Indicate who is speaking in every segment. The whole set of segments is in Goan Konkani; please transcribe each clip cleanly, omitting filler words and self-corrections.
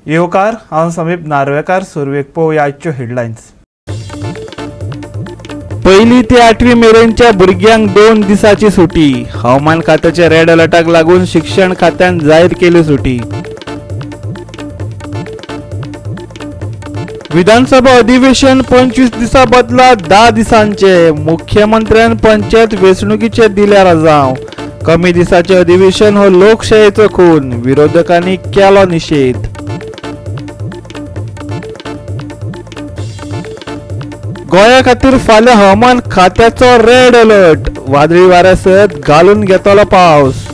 Speaker 1: येवकार, हांव समीप नार्वेकार. सुरवेक पळोवया आजच्यो हेडलायन्स. पयली ते आठवी मेरेनच्या भुरग्यांक 2 दिसाची सुटी. हवामान खात्याच्या रेड अलर्टाक लागून शिक्षण खात्यान जाहीर केली सुटी. विधानसभा अधिवेशन 25 दिसा बदला 10 दिसांचे. मुख्यमंत्र्यान पंचायत वेंचणुकीचे दिल्या रजांव. कमी दिसाचे अधिवेशन हो लोकशायेचो खून, विरोधकांनी केलो निशेध. गोंया खातीर फाल्यां हवामान खात्याचो रेड अलर्ट. वादळी वाऱ्या सयत घालून घेतलो पावस.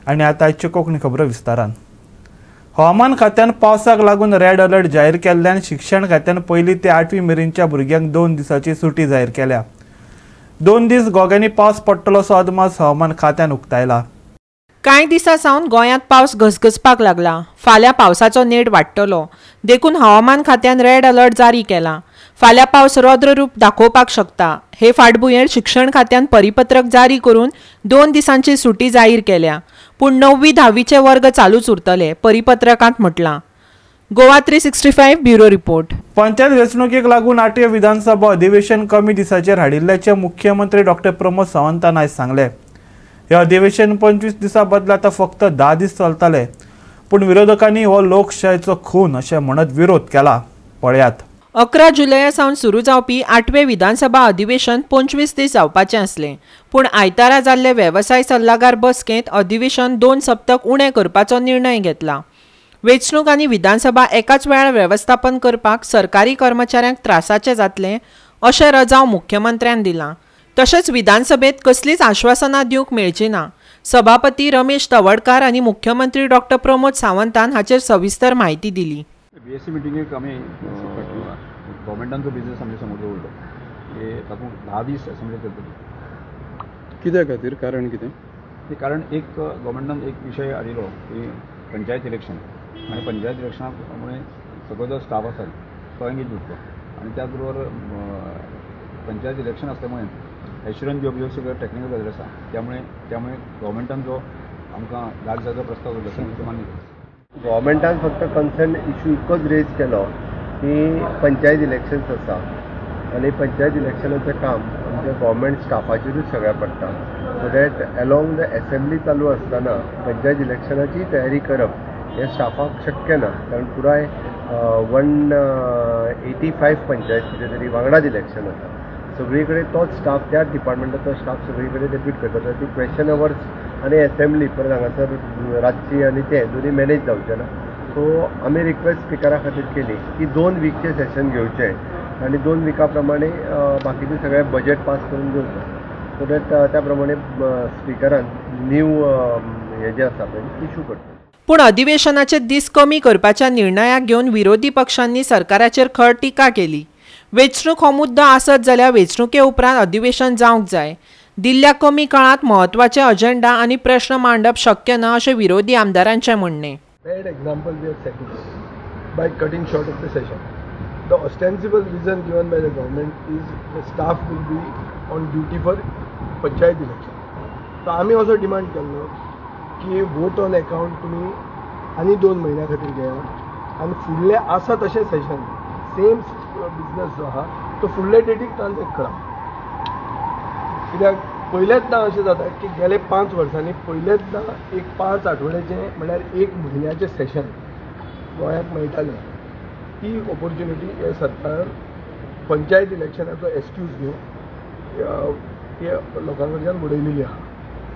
Speaker 1: आनी आतां आजच्यो कोंकणी खबरो विस्तारान. हवामान खात्यान पावसाक लागून रेड अलर्ट जाहीर केल्ल्यान शिक्षण खात्यान पयली ते आठवी मेरेनच्या भुरग्यांक 2 दिसाची सुटी जाहीर केल्या. 2 दीस गोग्यांनी पावस पडटलो असो अदमास हवामान खात्यान उक्तायला.
Speaker 2: कांय दिसां सावन गोंयांत पावस घसघसपाक लागला. फाल्यां पावसाचो नेट वाडटलो देखून हवामान खात्यान रेड अलर्ट जारी केला. फाल्यां पावस रौद्र रूप दाखोवपाक शकता. हे फाटभुंयेर शिक्षण खात्यान परिपत्रक जारी करून 2 दिसांची सुटी जाहीर केल्या. पूण 9वी 10वीचे वर्ग चालूच उरतले, परिपत्रकांत म्हटलां. Goa 365 bureau report.
Speaker 1: Panchayat वेंचणुकेक लागून 8वें विधानसभा अधिवेशन कमी दिसाचेर हाडिल्ल्याचें मुख्यमंत्री डॉक्टर प्रमोद सावंतान आयज सांगलें. हे अधिवेशन 25 दिसां बदला आतां फक्त 10 दीस चलतले. पूण विरोधकांनी हो लोकशायेचो खून अशें म्हणत विरोध केला. पळयात.
Speaker 2: 11 जुलया सावन सुरू जावपी 8वें विधानसभा अधिवेशन 25 दीस जावपाचें आसलें. पूण आयतारा जाल्ले वेवसाय सल्लागार बसकेंत अधिवेशन 2 सप्तक उणें करपाचो निर्णय घेतला. वेंचणूक आनी विधानसभा एकाच वेळार वेवस्थापन करपाक सरकारी कर्मचाऱ्यांक त्रासाचें जातलें अशें रजांव मुख्यमंत्र्यान दिलां. तशेंच विधानसभेत कसलीच आश्वासनां दिवंक मेळची ना. सभापती रमेश तवडकार आनी मुख्यमंत्री डॉक्टर प्रमोद सावंतान हाचेर सविस्तर म्हायती दिली.
Speaker 3: बीएससी मिटिंगेक आमी गव्हर्मेंटांचो बिजनेस आमच्या समोर दवरलो की तातूंत 10 दीस असेंब्ली चलतली.
Speaker 4: कित्या खातीर, कारण कितें?
Speaker 3: कारण एक गव्हर्मेंटान एक विशय हाडिल्लो की पंचायत इलेक्शन, आनी पंचायत इलेक्शना मुळे सगळो जो स्टाफ आसा तो एंगेज उरतलो आनी त्याच बरोबर पंचायत इलेक्शन आसल्यामुळे एश्युरन्स दिवप ह्यो सगळ्यो टॅक्निकल गजाली आसा. त्यामुळे गव्हर्मेंटान जो आमकां 10 दिसाचो प्रस्ताव दवरलो आसा तो मान्य केलो.
Speaker 5: गव्हर्मेंटान फक्त कन्सर्न इशू इतकोच रेज केलो की पंचायत इलेक्शन्स आसा आनी पंचायत इलेक्शनाचें काम आमच्या गव्हर्मेंट स्टाफाचेरूच सगळें पडटा. So that along the assembly चालू आसतना पंचायत इलेक्शनाची तयारी करप हें स्टाफाक शक्य ना, कारण पुराय 185 पंचायत कितें तरी वांगडाच इलेक्शन आसा. सगळी कडेन तोच स्टाफ, त्याच डिपार्टमेंटाचो स्टाफ सगळी कडेन रिपीट करता. ती क्वेश्चन अवर्स आनी एसेंब्ली परत हांगासर रातची आनी ते दोनी मॅनेज जावचें ना. सो आमी रिक्वेस्ट स्पिकरा खातीर केली की 2 वीकचें सेशन घेवचें आनी 2 विका प्रमाणे बाकीचें सगळें बजेट पास करून घेवचें. सो that त्या प्रमाणे स्पिकरान न्यू हें जें आसा पळय इशू करचें.
Speaker 2: पूण अधिवेशनाचे दीस कमी करपाच्या निर्णयाक घेवन विरोधी पक्षांनी सरकाराचेर खर टिका केली. वेंचणूक हो मुद्दो आसत जाल्यार वेंचणुके उपरांत अधिवेशन जावंक जाय. दिल्ल्या कमी काळांत म्हत्वाचे अजेंडा आनी प्रश्न मांडप शक्य ना अशें विरोधी आमदारांचें म्हणणें.
Speaker 6: Bad example we have set by cutting short of the session. The ostensible reason given by the government is the staff will be on duty for panchayat election. So आमी असो डिमांड केल्लो की वोट ऑन अकाउंट तुमी आनी 2 म्हयन्या खातीर घेयात आनी फुडलें आसा तशें सेशन सेम बिजनस जो आहा तो फुडले डेटीक ट्रान्सॅक्ट करा. कित्याक पयलेंच ना अशें जाता की गेले 5 वर्सांनी पयलेंच ना एक 5 आठवड्याचें म्हणल्यार 1 म्हयन्याचें सेशन गोंयाक मेळटालें. ती ऑपॉर्च्युनिटी हे सरकारान पंचायत इलेक्शनाचो एक्सक्यूज घेवन ती लोकां कडच्यान उडयलेली आहा.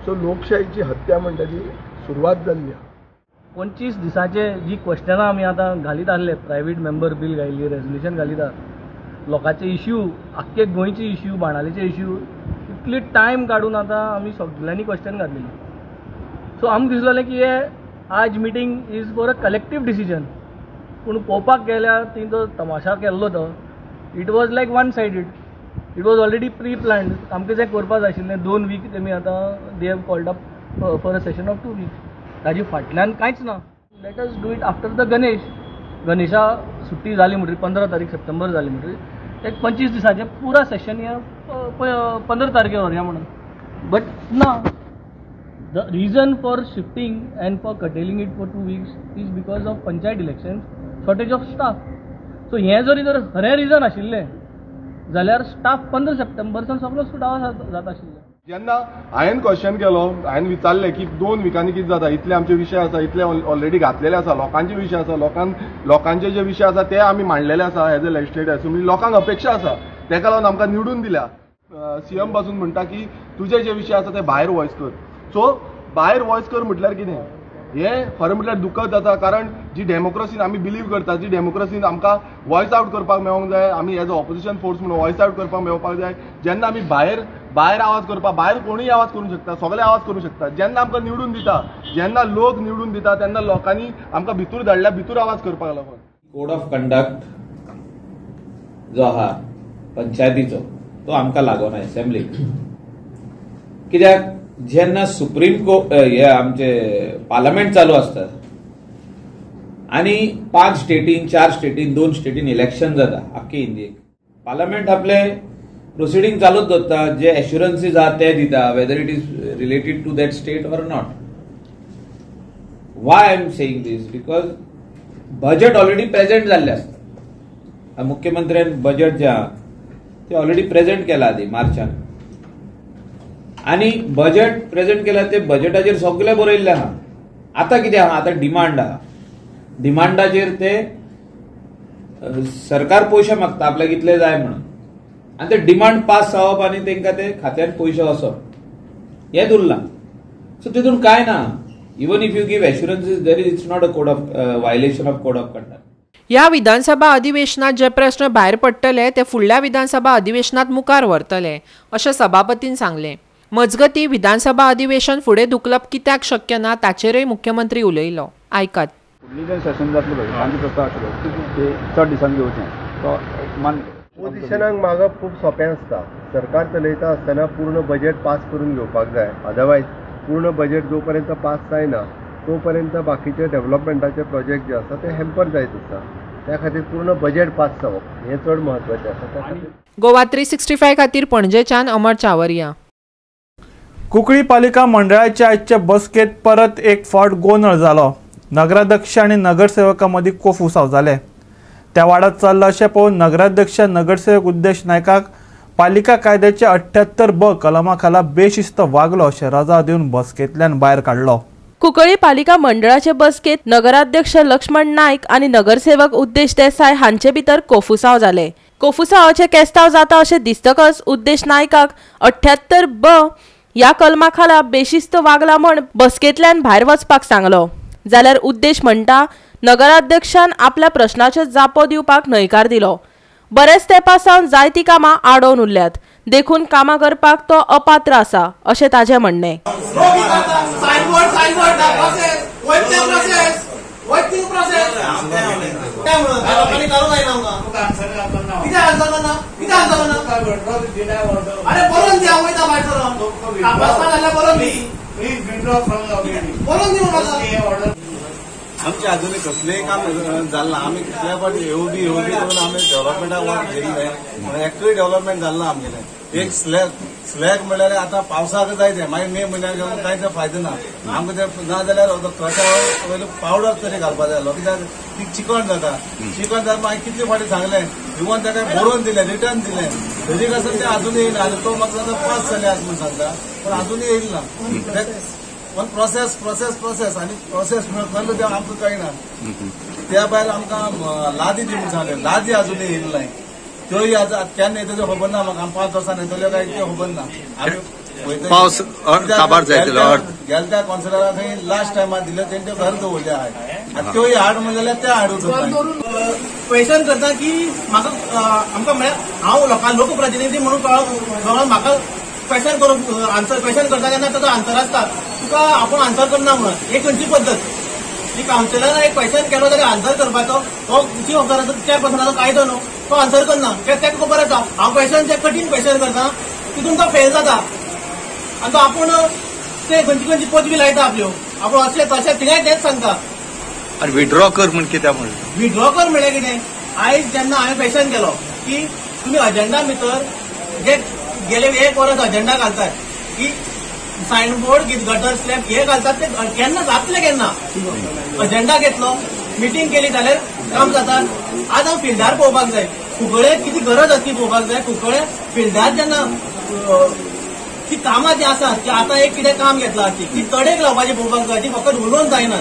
Speaker 6: सो लोकशाहीची हत्या म्हणटा ती सुरवात जाल्ली आहा.
Speaker 7: 25 दिसांचे जी क्वेश्चनां आमी आतां घालीत आसले, प्रायवेट मेंबर बील घायली, रेजोल्युशन घालीत आहा, लोकांचे इश्यू, आख्खे गोंयचे इश्यू, बाणालेचे इश्यू, इतली टायम काडून आतां आमी सगल्यांनी क्वेश्चन घातलेली. सो आमकां दिसलें की हे आज meeting is for a collective decision. पूण पळोवपाक गेल्यार थंय जो तमाशा केल्लो तो it was like one sided, it was already pre planned. आमकां जें करपाक जाय आशिल्लें 2 वीक तेमी आतां they have called up for a session of 2 weeks. ताजे फाटल्यान कांयच ना. Let us do it after the Ganesh. Ganesha सुट्टी जाली म्हणटरी 15 तारीख सप्टेंबर जाली म्हणटरी एक 25 दिसाचें पुरा सेशन ह्या 15 तारखेर व्हरया म्हणून, बट ना. The reason for shifting and for curtailing it for 2 weeks is because of panchayat elections, shortage of staff. So हें जरी जर खरें रिजन आशिल्लें जाल्यार स्टाफ 15 सप्टेंबर सावन सगळो सुटावो जाता आशिल्लो.
Speaker 8: जेन्ना हांवें क्वेश्चन केलो, हांवें विचारलें की 2 विकांनी कितें जाता, इतले आमचे विशय आसा, इतले ऑलरेडी घातलेले आसा, लोकांचे विशय आसा, लोकांचे जे विशय आसा ते आमी मांडलेले आसा एज अ लेजिस्लेटिव्ह असेंब्ली. लोकांक अपेक्षा आसा, तेका लागून आमकां निवडून दिल्या. सीएम पासून म्हणटा की तुजे जे विशय आसा ते भायर वॉयस कर. सो भायर वॉयस कर म्हटल्यार कितें, हें खरें म्हटल्यार दुखद जाता. कारण जी डेमोक्रेसीन आमी बिलीव करता, जी डेमोक्रेसीन आमकां वॉयस आवट करपाक मेळोंक जाय, आमी एज अ ऑपोजिशन फोर्स म्हणून वॉयस आवट करपाक मेळपाक जाय. जेन्ना आमी भायर भायर आवाज करपाक, भायर कोणूय आवाज करूंक शकता, सगळे आवाज करूंक शकता. जेन्ना आमकां निवडून दिता, जेन्ना लोक निवडून दिता, तेन्ना लोकांनी आमकां भितूर धाडल्या, भितूर आवाज करपाक लागून.
Speaker 9: कोड ऑफ कंडक्ट जो आहा पंचायतीचो तो आमकां लागोना असेंब्लीक. कित्याक जेन्ना सुप्रीम कोर्ट हे आमचे पार्लमेंट चालू आसता आनी 5 स्टेटीन, 4 स्टेटीन, 2 स्टेटीन इलेक्शन जाता आख्खे इंडियेक, पार्लमेंट आपले प्रोसिडींग चालूच दवरता, जे एश्युरन्सीज आहा ते दिता, whether it is related to that state or not. Why I am saying this because budget already present जाल्लें आसता. मुख्यमंत्र्यान बजेट जे आहा ते ऑलरेडी प्रेझेंट केला आदी मार्चान, आनी बजेट प्रेझेंट केला ते बजेटाचेर सगळें बरयल्लें आहा. आतां कितें आहा, आतां डिमांड आहा, डिमांडाचेर ते सरकार पयशे मागता आपल्याक इतले जाय म्हणून, आनी ते डिमांड पास जावप आनी तांकां ते खात्यान पयशे वचप हें उरलां. सो तितून कांय ना. Even if you give assurances there is it's not a code of violation of code of conduct.
Speaker 2: ह्या विधानसभा अधिवेशनात जे प्रश्न भायर पडटले ते फुडल्या विधानसभा अधिवेशनात मुखार व्हरतले अशें सभापतीन सांगलें. मजगती विधानसभा अधिवेशन फुडें धुकलप कित्याक शक्य ना ताचेरय मुख्यमंत्री उलयलो. आयकात.
Speaker 3: फुडली जे सेशन जातलें पळय तांचे प्रस्ताव आसलो ते चड दिसांनी घेवचें तो मान्य.
Speaker 5: ऑपोजिशनाक मागप खूब सोंपें आसता. सरकार चलयता आसतना पूर्ण बजेट पास करून घेवपाक जाय, अदरवायज पूर्ण बजेट जो पर्यंत पास जायना तो पर्यंत बाकीचे डेव्हलपमेंटाचे प्रोजेक्ट जे आसा ते हॅम्पर जायत आसता. त्या खातीर पूर्ण बजेट पास जावप हें चड म्हत्वाचें आसा. त्या खातीर
Speaker 2: गोवा 365 खातीर पणजेच्यान अमर चावरिया.
Speaker 1: कुंकळी पालिका मंडळाच्या आजच्या बसकेत परत एक फावट गोंदळ जालो. नगराध्यक्ष आनी नगरसेवकां मदीं कोफुसांव जालें. त्या वाडात चल्लां अशें पळोवन नगराध्यक्ष नगरसेवक उद्देश नायकाक पालिका कायद्याच्या 78ब कलमा खाला बेशिस्त वागलो अशें रजा दिवन बसकेंतल्यान भायर काडलो.
Speaker 10: कुंकळी पालिका मंडळाचे बसकेत नगराध्यक्ष लक्ष्मण नायक आनी नगरसेवक उद्देश देसाय हांचे भितर कोफुसांव जाले. कोफुसांवाचे केस्तांव जाता अशें दिसतकच उद्देश नायकाक 78ब ह्या कलमा खाला बेशिस्त वागला म्हण बसकेंतल्यान भायर वचपाक सांगलो. जाल्यार उद्देश म्हणटा नगराध्यक्षान आपल्या प्रश्नाच्यो जापो दिवपाक न्हयकार दिलो. बरेच तेंपा सावन जायतीं कामां आडोवन उरल्यात, देखून कामां करपाक तो अपात्र आसा अशें ताजें म्हणणें.
Speaker 11: आमचे अजूनय कसलेंय काम जालें ना. आमी कितल्या फावटी येवबी येवबी करून आमी डेव्हलपमेंटाक वाट घेतिल्लें, एकूय डेव्हलपमेंट जालें ना आमगेलें. एक स्लॅग म्हणल्यार आतां पावसाक जाय तें, मागीर मे म्हयन्याक घेवन कांय तें फायदो ना आमकां. तें ना जाल्यार ट्रका वयलो पावडर तरी घालपा जाय आसलो, कित्याक ती चिकण जाता. चिकण जाता मागीर कितले फावटी सांगलें, इवन ताका बरोवन दिलें, रिटर्न दिलें, तरी आसून तें अजूनय येयना. आनी तो म्हाका आतां पास जाले आसा म्हूण सांगता, पूण अजूनय येयला ना. पण प्रोसेस प्रोसेस प्रोसेस आनी प्रोसेस म्हणून तें आमकां कळना. त्या भायर आमकां लादी दी म्हूण सांगलें, लादी अजूनय येयली ना. त्योय आतां केन्ना येतल्यो खबर ना म्हाका. आमी 5 वर्सां येतल्यो काय त्यो खबर ना. आमी
Speaker 12: पावस काबार जायतलो
Speaker 11: गेल्या त्या कावन्सिलरा खंय लास्ट टायमार दिल्यो तेंच्यो घर दवरले आहाय, आनी त्योय हाड म्हणलें जाल्यार ते हाडूं
Speaker 13: क्वेश्चन करता की म्हाका आमकां म्हळ्यार हांव लोकां लोकप्रतिनिधी म्हणून कळोन म्हाका क्वेश्चन करूंक आन्सर क्वेश्चन करता तेन्ना ताचो आन्सर आसता तुका आपूण आन्सर करना म्हणून. एक खंयची पद्दत की कावन्सिलरान एक क्वेश्चन केलो जाल्यार आन्सर करपाचो, तो चीफ ऑफिसराचो चेअरपर्सनाचो कायदो न्हू, तो आन्सर करना कित्याक ताका खबर आसा हांव क्वेश्चन जे कठीण क्वेश्चन करता तितून तो फेल जाता आनी तो आपूण ते खंयची खंयची पदवी लायता आपल्यो, आपूण अशें तशें थिंगाय तेंच सांगता.
Speaker 12: आनी विड्रॉ कर म्हण कित्याक म्हणलें?
Speaker 13: विड्रॉ कर म्हणल्यार कितें, आयज जेन्ना हांवें क्वेश्चन केलो की तुमी अजेंडा भितर जे गेले एक वरस अजेंडा घालतात की सायन बोर्ड गटर स्लॅब हे घालतात ते केन्ना जातले केन्ना अजेंडा घेतलो मिटींग केली जाल्यार काम जाता. आज हांव फिल्डार पळोवपाक जाय कुंकळे कितें गरज आसा ती पळोवपाक जाय. कुंकळे फिल्डार जेन्ना ती कामां जी आसात की आतां एक कितें काम घेतलां ती तडेक लावपाची पळोवपाक जाय. ती फकत उलोवन जायना,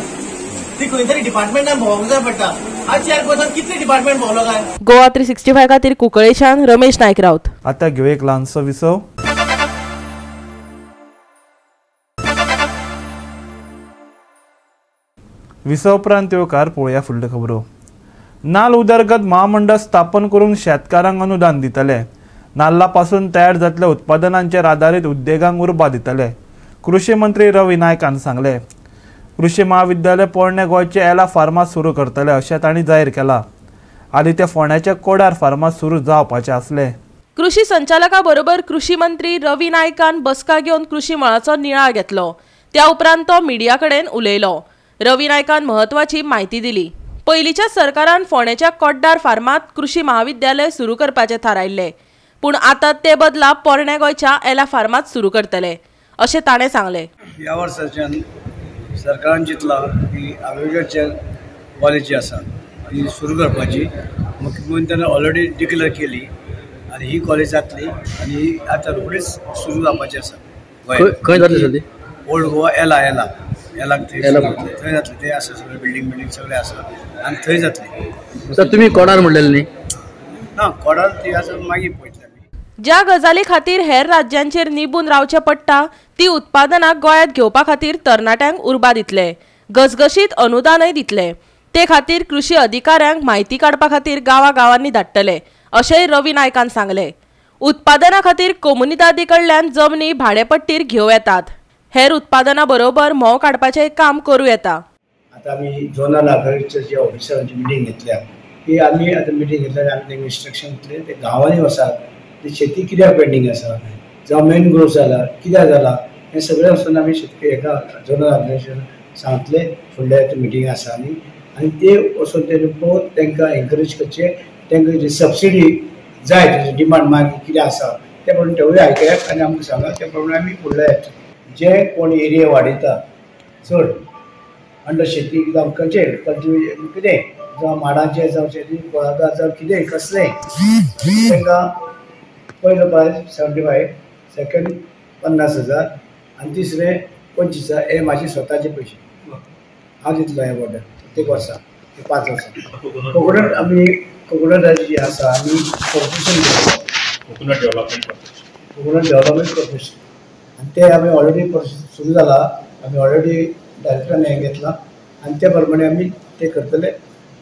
Speaker 13: ती खंय तरी डिपार्टमेंटान भोंवंक जाय पडटा. आज चेअरपर्सन कितले डिपार्टमेंट भोंवलो काय?
Speaker 10: गोवा 365 खातीर कुंकळेच्यान रमेश नायक राऊत.
Speaker 1: आता घेऊ एक ल्हानसो विसव. विसव उपरांत येवकार पळोवया फुडल्यो खबरो. नाल उदरगत महामंडळ स्थापन करून शेतकारांक अनुदान दितले. नाल्ला पासून तयार जातल्या उत्पादनांचेर आदारीत उद्देगांक उर्बा दितले. कृषी मंत्री रवी नायकान सांगले. कृषी महाविद्यालय पोरणे गोंयचे एला फार्मास सुरू करतले अशें तांणी जाहीर केलां. आनी ते फोंड्याच्या कोडार फार्मास सुरू जावपाचे आसले.
Speaker 10: कृषी संचालका बरोबर कृषी मंत्री रवी नायकान बसका घेवन कृषी मळाचो नियाळ घेतलो. त्या उपरांत तो मिडिया कडेन उलयलो. रवी नायकान म्हत्वाची म्हायती दिली. पयलींच्या सरकारान फोंड्याच्या कोड्डार फार्मांत कृषी महाविद्यालय सुरू करपाचें थारायिल्लें, पूण आतां ते बदला पोरण्या गोंयच्या एला फार्मांत सुरू करतले अशें ताणें सांगलें.
Speaker 14: ह्या वर्साच्यान सरकारान चिंतलां की एग्रीकल्चर कॉलेज जी आसा ती सुरू करपाची. मुख्यमंत्र्यान ऑलरेडी डिक्लेअर केली आनी ही कॉलेज जातली आनी आतां रोखडीच सुरू जावपाची आसा.
Speaker 15: खंय जातली सर ती?
Speaker 14: ओल्ड गोवा एला एला एलाक थंय जातलें. थंय आसा सगळें बिल्डींग बिल्डींग सगळें आसा आनी थंय जातलें.
Speaker 15: सर तुमी कोडार म्हणलेलें न्ही?
Speaker 14: ना, कोडार ती आसा मागीर पळयतले.
Speaker 10: ज्या गजाली खातीर हेर राज्यांचेर निबून रावचें पडटा ती उत्पादनां गोंयांत घेवपा खातीर तरणाट्यांक उर्बा दितले, घसघशीत अनुदानय दितले. ते खातीर कृषी अधिकाऱ्यांक म्हायती काडपा खातीर गांवागांवांनी धाडटले अशेंय रवी नायकान सांगलें. उत्पादना खातीर कोमुनिदादी कडल्यान जमनी भाडेपट्टीर घेवं येतात. हेर उत्पादना बरोबर म्होंव काडपाचें काम करूं येता.
Speaker 14: आतां आमी झोनल एग्रीकल्चरच्या ऑफिसरांची मिटींग घेतल्या की आमी आतां मिटींग घेतल्या आमी तांकां इन्स्ट्रक्शन दितले ते गांवांनी वचात, ती शेती कित्याक पेंडींग आसा, जावं मॅनग्रोव जाला कित्याक जाला हें सगळें वचून आमी शेतकरी एका झोनल ऑर्गनायझेशन सांगतले. फुडल्या मिटींग आसा आनी आनी ते वचून ते पळोवन तांकां एनकरेज करचें. तांकां जी सबसिडी जाय तेजी डिमांड मागीर कितें आसा ते प्रमाणे तेवूय आयकयात आनी आमकां सांगात, त्या प्रमाणे आमी फुडल्या येतले. जे कोण एरिया वाडयता चड अंडर शेती जावं खंयचें कल्टिवेशन कितें जावं माडाचें जावं शेती कुळागर जावं कितें कसलें तांकां पयलो प्रायज 75, सेकंड 50,000 आनी तिसरें 25,000. हे म्हाजे स्वताचे पयशे हांव दितलो हे ऑर्डर प्रत्येक वर्सा 5 वर्सां. कोकोनट आमी कोकोनट जी आसा आमी कॉर्पोरेशन करता,
Speaker 16: कोकोनट डेव्हलपमेंट
Speaker 14: कॉर्पोरेशन, आनी ते आमी ऑलरेडी प्रोसेस सुरू जाला. आमी ऑलरेडी डायरेक्टरान हें घेतलां आनी ते प्रमाणे आमी ते करतले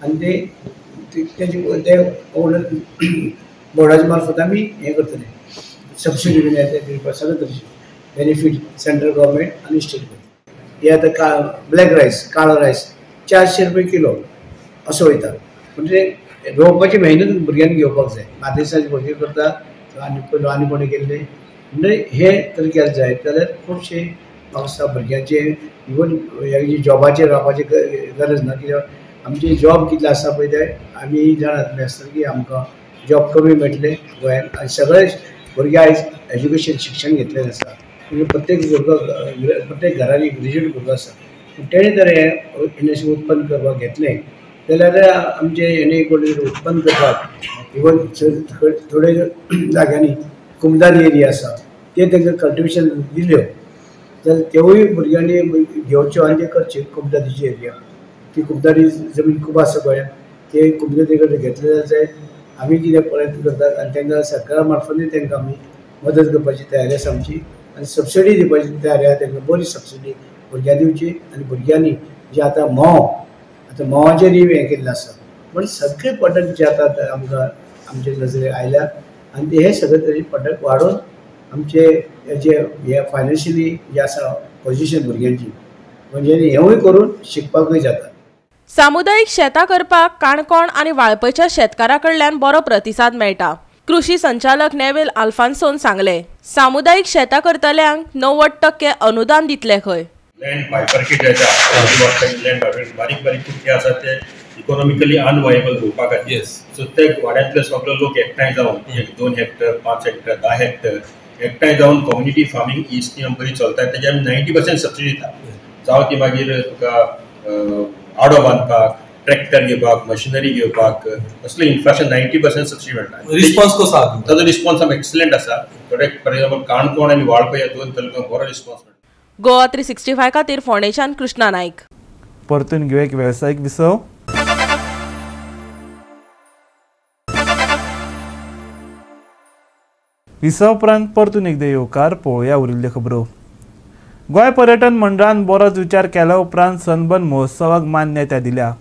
Speaker 14: आनी ते ते कोकोनट बोर्डाच्या मार्फत आमी हें करतले. सबसिडी बीन येता सगळे तरेचे बेनिफीट सेंट्रल गव्हर्मेंट आनी स्टेट गव्हर्मेंट. हे आतां ब्लॅक रायस काळो रायस 400 रुपये किलो असो वयता. म्हणजे रोवपाची मेहनत भुरग्यांनी घेवपाक जाय. मादेसाचे भुरगे करता आनी पयलो आनी कोणी केल्ले म्हणजे हे तर केलें जायत जाल्यार खुबशे म्हाका दिसता भुरग्यांचे इवन जॉबाचेर रावपाची गरज ना. कित्याक आमचे जॉब कितले आसा पळय ते आमी जाणात आसतना की आमकां जॉब कमी मेळटले गोंयांत आनी सगळे भुरगे आयज एज्युकेशन शिक्षण घेतलेलें आसा. म्हणजे प्रत्येक भुरगो प्रत्येक घरांनी ग्रेज्युएट भुरगो आसा. पूण तेणें जर हें इंडस्ट्री उत्पन्न करपाक घेतलें जाल्यार आमचें हेणें कोण उत्पन्न करपाक इवन थोडे जाग्यांनी कुमदारी एरिया आसा ते तांकां कल्टिवेशन दिल्यो जाल्यार तेवूय भुरग्यांनी घेवच्यो आनी ते करचे. कुमदारीची एरिया ती कुमदारी जमीन खूब आसा गोंयांत, ते कुमदारी कडेन घेतले जाल्यार आमी कितें प्रयत्न करतात आनी तांकां सरकारा मार्फतूय तांकां आमी मदत करपाची तयारी आसा आमची आनी सबसिडी दिवपाची तयारी आसा. तांकां बरी सबसिडी भुरग्यांक दिवची आनी भुरग्यांनी जे आतां म्होंव आतां म्होंवाचेरूय हें केल्लें आसा. पण सगळे प्रॉडक्ट जे आतां आमकां आमचे नजरेक आयल्या आनी ते हे सगळे तरेचे प्रॉडक्ट वाडोवन आमचे जे हे फायनान्शियली जे आसा पोजिशन भुरग्यांची म्हणजे हेंवूय करून शिकपाकूय जाता.
Speaker 10: सामुदायिक शेतां करपाक काणकोण आनी वाळपयच्या शेतकारां कडल्यान बरो प्रतिसाद मेळटा. कृषी संचालक नेवेल आल्फान्सोन सांगले, सामुदायिक शेतां करतल्यांक 90% अनुदान दितले खंय.
Speaker 16: लँड बायफर्केट जाता, लँड बारीक बारीक कुटके आसा ते इकॉनॉमिकली अनवायबल रोवपा खातीर. सो ते वाड्यांतले सगळे लोक एकठांय जावन 1-2 हेक्टर, 5 हेक्टर, 10 हेक्टर एकठांय जावन कम्युनिटी फार्मींग ही स्कीम बरी चलता. तेजेर आमी 90% सबसिडी दिता, जावं ती मागीर तुका आडो बांदपाक, ट्रॅक्टर घेवपाक, मशिनरी घेवपाक, असले इन्फ्रास्ट्रक्चर 90% सबसिडी मेळटा.
Speaker 17: रिस्पॉन्स कसो आसा?
Speaker 16: ताजो रिस्पॉन्स आमकां एक्सलंट आसा. थोडे फॉर एग्जाम्पल काणकोण आनी वाळपय ह्या दोन तालुक्यांक बरो रिस्पॉन्स मेळटा.
Speaker 10: गोवा 365 खातीर फोंडेच्यान कृष्णा नायक.
Speaker 1: परतून घेवया एक वेवसायीक विसव. विसव उपरांत परतून एकदां येवकार पळोवया उरिल्ल्यो खबरो. गोंय पर्यटन मंडळान बरोच विचार केल्या उपरांत सनबर्न महोत्सवाक मान्यताय दिल्या.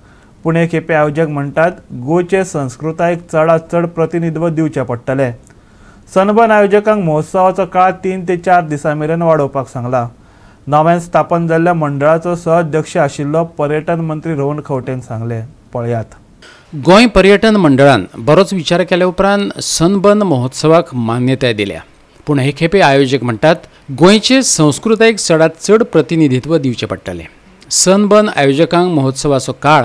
Speaker 1: पूण हे खेपे आयोजक म्हणटात गोंयचे संस्कृतायेक चडांत चड प्रतिनिधित्व दिवचें पडटलें. सनबर्न आयोजकांक महोत्सवाचो काळ 3 ते 4 दिसां मेरेन वाडोवपाक सांगलां. नव्यान स्थापन जाल्ल्या मंडळाचो सहअध्यक्ष आशिल्लो पर्यटन मंत्री रोहन खंवटेन सांगलें. पळयात.
Speaker 15: गोंय पर्यटन मंडळान बरोच विचार केल्या उपरांत सनबर्न महोत्सवाक मान्यताय दिल्या. पूण हे खेपे आयोजक म्हणटात गोंयचे संस्कृतायेक चडांत चड प्रतिनिधित्व दिवचें पडटलें. सनबर्न आयोजकांक महोत्सवाचो काळ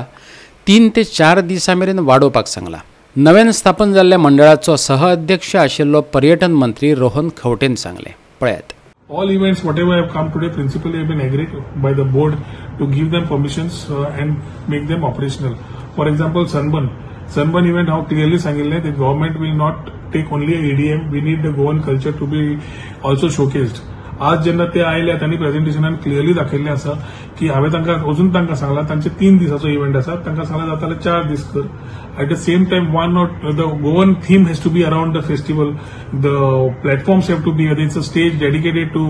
Speaker 15: 3 ते 4 दिसां मेरेन वाडोवपाक सांगलां. नव्यान स्थापन जाल्ल्या मंडळाचो सहअध्यक्ष आशिल्लो पर्यटन मंत्री रोहन खंवटेन सांगलें. पळयात.
Speaker 18: All events, whatever have come today, principally have been agreed by the board to give them permissions and make them operational. For example, Sunburn. Sunburn event, how clearly सांगिल्लें, the government will not take only ADM, we need the Goan culture to be also showcased. आज जेन्ना ते आयले तांणी प्रेझेंटेशनान क्लियरली दाखयल्लें आसा की हांवें तांकां अजून तांकां सांगलां तांचे 3 दिसाचो इव्हेंट आसा, तांकां सांगलां जाता जाल्यार 4 दीस कर. At the same time one not the Goan theme has to be around the festival, the platforms have to be, it's a stage dedicated to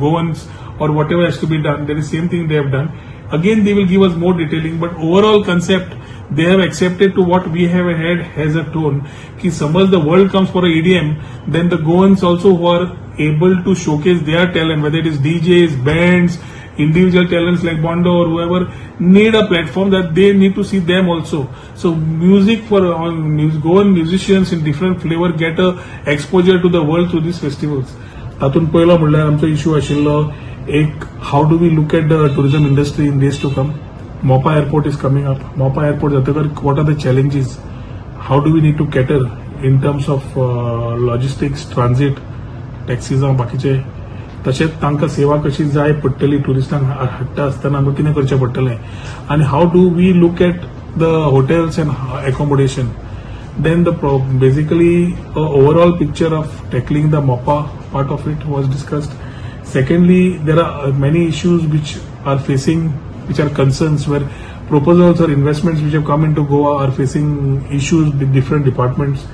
Speaker 18: Goans or whatever has to be done. That is same thing they have done. Again they will give us more detailing, but overall concept they have accepted to what we have had as a tone. Ki suppose the world comes for a EDM, then the Goans also who are able to showcase their talent, whether it is DJs, bands, individual talents like Bondo or whoever, need a platform that they need to see them also. So music for Goan musicians in different flavor get a exposure to the world through these festivals. तातूंत पयलो म्हणल्यार आमचो इश्यू आशिल्लो एक, how do we look at the tourism industry in days to come. Mopa airport is coming up. Mopa airport जातकर what are the challenges, how do we need to cater in terms of logistics, transit, टॅक्सीजां बाकीचे, तशेंच तांकां सेवा कशी जाय पडटली ट्युरिस्टांक हाडटा आसतना आमकां कितें करचें पडटलें, आनी how do we look at the hotels and accommodation. Then the basically overall picture of tackling the Mopa part of it was discussed. Secondly, there are many issues which are facing, which are concerns where proposals or investments which have come into Goa are facing issues with different departments.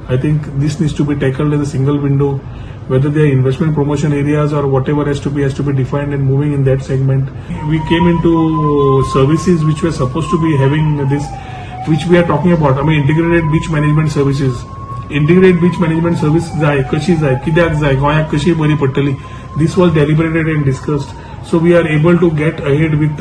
Speaker 18: I think this needs to be tackled as a single window, whether they are investment promotion areas or whatever has to be defined and moving in that segment. We came into services which were supposed to be having this, which we are talking about. I mean, integrated beach management services. Integrated beach management service जाय, कशी जाय, कित्याक जाय, गोंयाक कशी बरी पडटली, this was deliberated and discussed. So we are able to get ahead with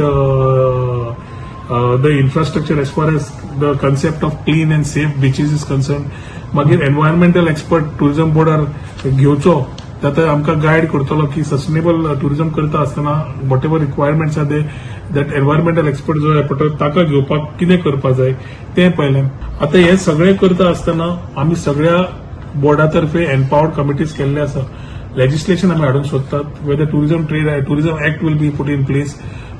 Speaker 18: the infrastructure as far as the concept of clean and safe beaches is concerned. मागीर एनवायरमेंटल एक्सपर्ट टुरिझम बोर्डार घेवचो, जाता आमकां गायड करतलो की सस्टेनेबल टुरिझम करता आसतना whatever requirements are they, that environmental expert जो पडटलो ताका घेवपाक कितें करपाक जाय तें पळयलें. आतां हें सगळें करता आसतना आमी सगळ्या बोर्डा तर्फे एम्पावर्ड कमिटीज केल्ले आसा. लेजिस्लेशन आमी हाडूंक सोदतात, whether tourism trade tourism act will be put in place.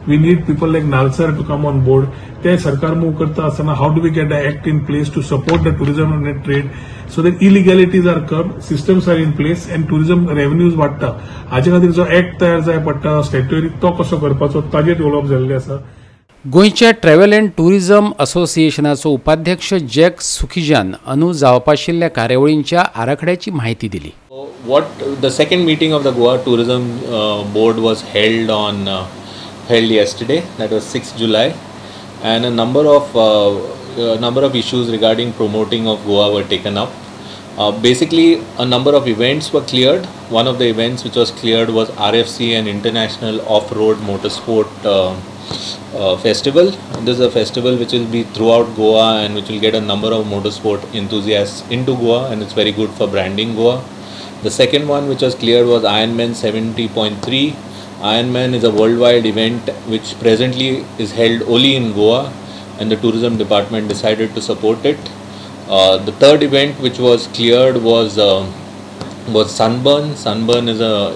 Speaker 18: We need people like NALSAR to come on board. ते सरकार मूव करता आसतना how do we get the act in place to support the tourism and trade so that illegalities are curbed, systems are in place and tourism revenues वाडटा. हाचे खातीर जो एक्ट तयार जाय पडटा स्टॅट्युटरी, तो कसो करपाचो ताजेर उलोवप जाल्लें आसा.
Speaker 15: गोंयच्या ट्रॅव्हल अँड टुरिझम असोसिएशनाचो उपाध्यक्ष जॅक सुखिजान अंदू जावपाशिल्ल्या कार्यावळींच्या आराखड्याची म्हायती दिली.
Speaker 19: What the second meeting of the Goa Tourism Board was held yesterday, that was 6 July, and a number of issues regarding promoting of Goa were taken up. Basically, a number of events were cleared. One of the events which was cleared was RFC, an international off-road motorsport festival. This is a festival which will be throughout Goa and which will get a number of motorsport enthusiasts into Goa, and it's very good for branding Goa. The second one which was cleared was Ironman 70.3. Ironman is a worldwide event which presently is held only in Goa, and the tourism department decided to support it. The third event which was cleared was was Sunburn. Sunburn is a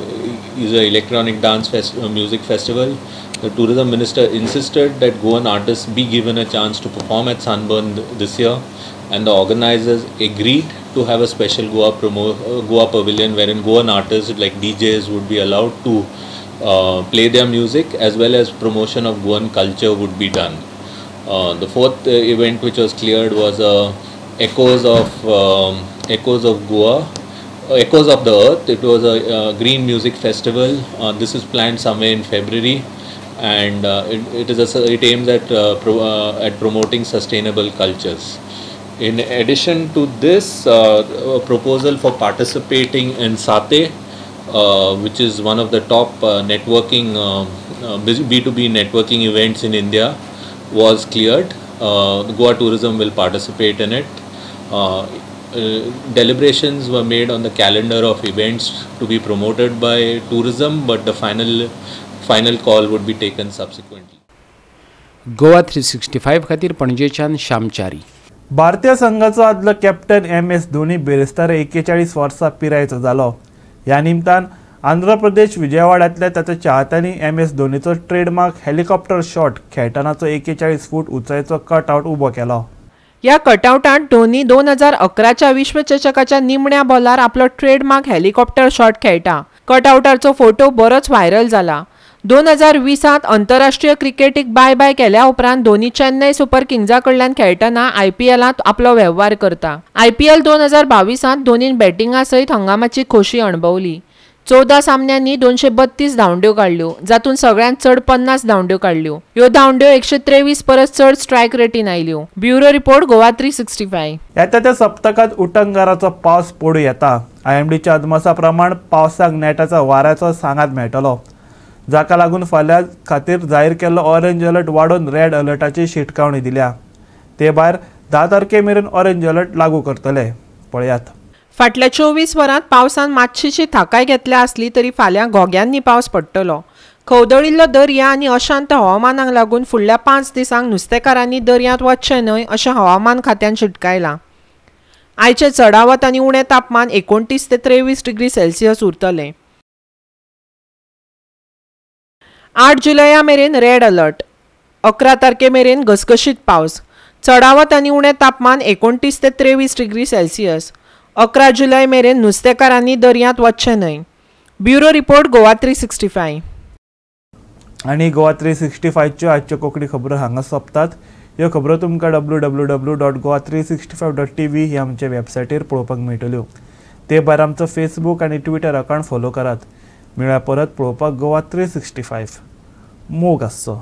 Speaker 19: electronic dance music festival. The tourism minister insisted that Goan artists be given a chance to perform at Sunburn this year, and the organizers agreed to have a special Goa pavilion wherein Goan artists like DJs would be allowed to play their music, as well as promotion of Goan culture would be done. The fourth event which was cleared was Echoes of Goa, Echoes of the Earth. It was a green music festival. This is planned somewhere in February, and it aims at promoting sustainable cultures. In addition to this, a proposal for participating in SATE, which is one of the top networking B2B networking events in India, was cleared. Goa Tourism will participate in it. Deliberations were made on the calendar of events to be promoted by tourism, but the final call would be taken subsequently.
Speaker 15: Goa 365 खातीर पणजेच्यान श्यामचारी.
Speaker 1: भारतीय संघाचो आदलो कॅप्टन MS Dhoni बेरेस्तारा 41 वर्सां पिरायेचो जालो. ह्या निमतान आंध्र प्रदेश विजयवाड्यांतल्या ताच्या चाहत्यांनी MS धोनीचो ट्रेडमार्क हेलिकॉप्टर शॉट खेळटनाचो 41 फूट उंचायेचो कटआवट उबो केलो.
Speaker 2: ह्या कटआवटांत धोनी 2011च्या विश्वचषकाच्या निमण्या बॉलार आपलो ट्रेडमार्क हेलिकॉप्टर शॉट खेळटा. कटआवटाचो फोटो बरोच व्हायरल जाला. 2020 आंतरराष्ट्रीय क्रिकेटीक बाय बाय केल्या उपरांत धोनी चेन्नय सुपर किंग्जा कडल्यान खेळटना IPLांत आपलो वेव्हार करता. IPL 2022 धोनीन बॅटिंगा सयत हंगामाची खोशी अणभवली. 14 सामन्यांनी 232 धांवड्यो काडल्यो, जातूंत सगळ्यांत चड 50 धांवड्यो काडल्यो. ह्यो धांवड्यो 123 परस चड स्ट्रायक रेटीन आयल्यो. Bureau report, Goa 365.
Speaker 1: येता त्या सप्तकांत उटंगाराचो पावस पडूं येता. IMDच्या अदमासा प्रमाण पावसाक नेटाचा वाऱ्याचो सांगात मेळटलो, जाका लागून फाल्यां खातीर जाहीर केल्लो ऑरेंज अलर्ट वाडोवन रेड अलर्टाची शिटकावणी दिल्या. ते भायर 10 तारखे मेरेन ऑरेंज अलर्ट लागू करतले. पळयात.
Speaker 2: फाटल्या 24 वरांत पावसान मातशीशी थाकाय घेतल्या आसली तरी फाल्यां घोग्यांनी पावस पडटलो. खवदळिल्लो दर्या आनी अशांत हवामानाक लागून फुडल्या 5 दिसांक नुस्तेकारांनी दर्यांत वचचें न्हय अशें हवामान खात्यान शिटकायलां. आयचें चडावत आनी उणें तापमान 29 ते 23 डिग्री सेल्सियस उरतलें. 8 जुलया मेरेन रेड अलर्ट. 11 तारखे मेरेन घसघशीत पावस. चडावत आनी उणें तापमान 29 ते 23 डिग्री सेल्सियस. 11 जुलय मेरेन नुस्तेकारांनी दर्यांत वचचें न्हय. Bureau report, Goa 365.
Speaker 1: आनी गोवा 365च्यो आजच्यो कोंकणी खबरो हांगा सोंपतात. ह्यो खबरो तुमकां www.goa365.tv ह्या आमच्या वेबसायटीर पळोवपाक मेळटल्यो. ते भायर आमचो फेसबूक आनी ट्विटर अकावंट फॉलो करात. मेळ्या परत पळोवपाक गोवा 365. मोग आसचो.